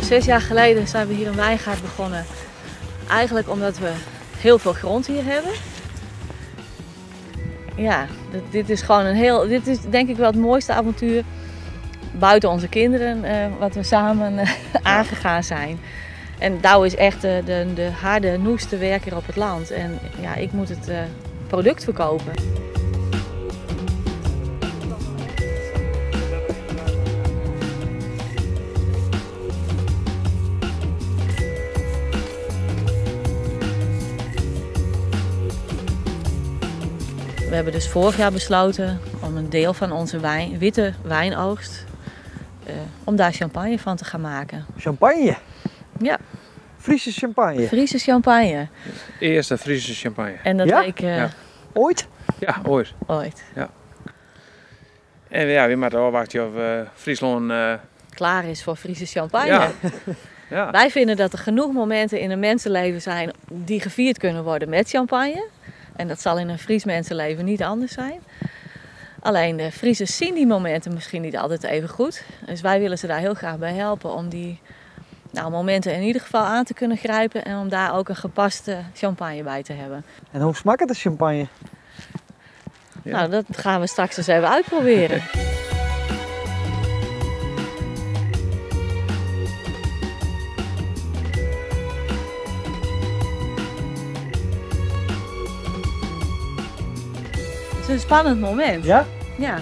6 jaar geleden zijn we hier een wijngaard begonnen. Eigenlijk omdat we heel veel grond hier hebben. Ja, dit is gewoon een heel. Dit is denk ik wel het mooiste avontuur buiten onze kinderen wat we samen aangegaan zijn. En Douwe is echt de harde, noeste werker op het land. En ja, ik moet het product verkopen. We hebben dus vorig jaar besloten om een deel van onze wijn, witte wijnoogst, om daar champagne van te gaan maken. Champagne? Ja. Friese champagne? Friese champagne. Eerste Friese champagne. En dat Ja? leek Ja. Ooit? Ja, ooit. Ooit. Ja. En ja, wy moatte ôfwachtsje oft Fryslân klaar is voor Friese champagne. Ja. Ja. Wij vinden dat er genoeg momenten in een mensenleven zijn die gevierd kunnen worden met champagne. En dat zal in een Fries mensenleven niet anders zijn. Alleen de Friesen zien die momenten misschien niet altijd even goed. Dus wij willen ze daar heel graag bij helpen om die, nou, momenten in ieder geval aan te kunnen grijpen. En om daar ook een gepaste champagne bij te hebben. En hoe smaakt de champagne? Ja. Nou, dat gaan we straks eens even uitproberen. Het is een spannend moment. Ja? Ja.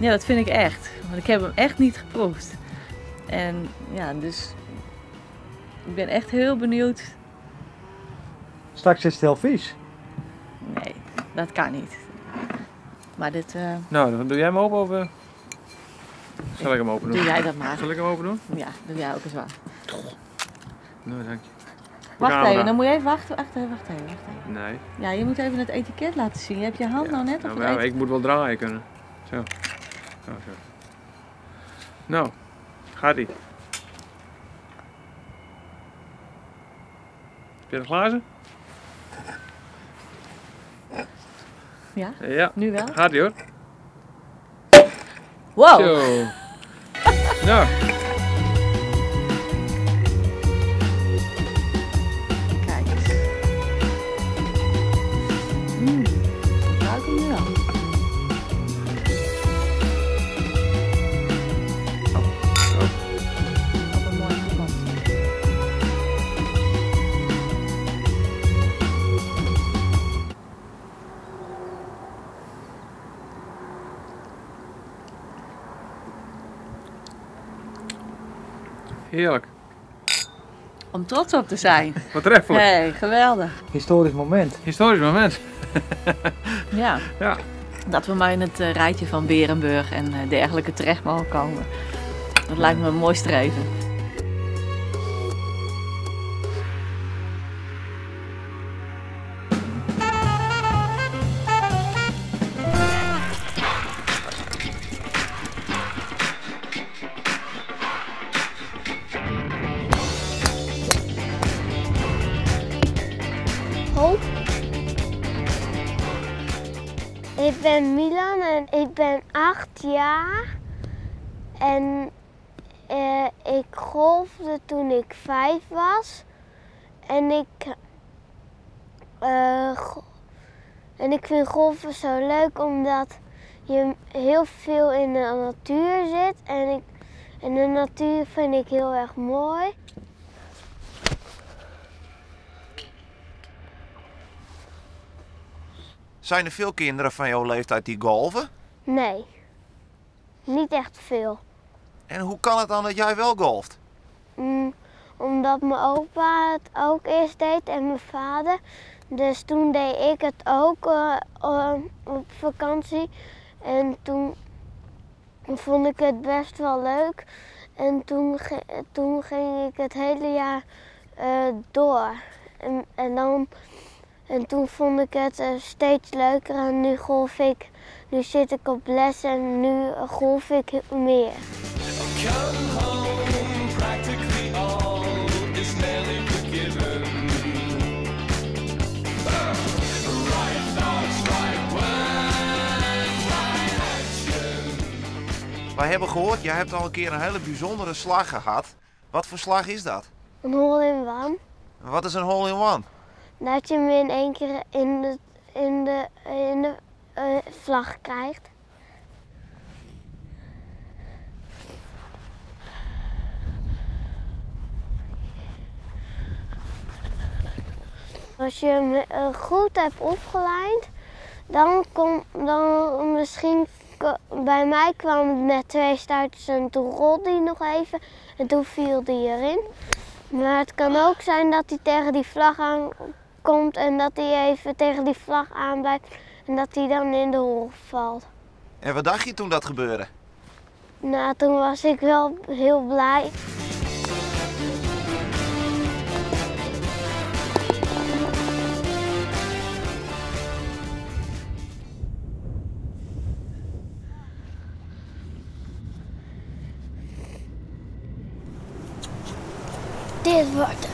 Ja, dat vind ik echt. Want ik heb hem echt niet geproefd. En ja, dus ik ben echt heel benieuwd. Straks is het heel vies. Nee, dat kan niet. Maar dit... Nou, dan doe jij hem open of zal ik hem open doen? Doe jij dat maar. Zal ik hem open doen? Ja, doe jij ook eens waar. Nou, dank je. Wacht Camera. even, dan moet je even wachten. Wacht even, wacht even, wacht even. Nee. Ja, je moet even het etiket laten zien. Je hebt je hand Ja. nou net op Nou, het maar etiket. ik moet wel draaien kunnen. Zo. Oh, zo. Nou, gaat ie. Heb je de glazen? Ja? Ja. Nu wel? Gaat ie hoor. Wow! Zo. Nou. Kijk eens. Ik ruik hem nu al. Op een mooie toekomst. Heerlijk. Om trots op te zijn. Wat treffelijk. Hey, geweldig. Historisch moment. Historisch moment. Ja. Ja. Dat we maar in het rijtje van Berenburg en dergelijke terecht mogen komen. Dat lijkt me een mooi streven. Ho. Ik ben Milan en ik ben 8 jaar. En ik golfde toen ik 5 was. En ik vind golfen zo leuk omdat je heel veel in de natuur zit. En de natuur vind ik heel erg mooi. Zijn er veel kinderen van jouw leeftijd die golven? Nee, niet echt veel. En hoe kan het dan dat jij wel golft? Omdat mijn opa het ook eerst deed en mijn vader. Dus toen deed ik het ook op vakantie. En toen vond ik het best wel leuk. En toen ging ik het hele jaar door. En toen vond ik het steeds leuker en nu golf ik, nu zit ik op les en nu golf ik meer. Come home, practically all is fairly forgiven. Right thoughts, right words, right action. Wij hebben gehoord, jij hebt al een keer een hele bijzondere slag gehad. Wat foar slach is dat? Een hole in one. Wat is in hole in one? Dat je hem in één keer in de vlag krijgt. Als je hem goed hebt opgelijnd, dan misschien bij mij kwam het met twee stuiters en toen rolde hij nog even en toen viel die erin. Maar het kan ook zijn dat hij tegen die vlag aan komt en dat hij even tegen die vlag aan blijft en dat hij dan in de hol valt. En wat dacht je toen dat gebeurde? Nou, toen was ik wel heel blij. Dit wordt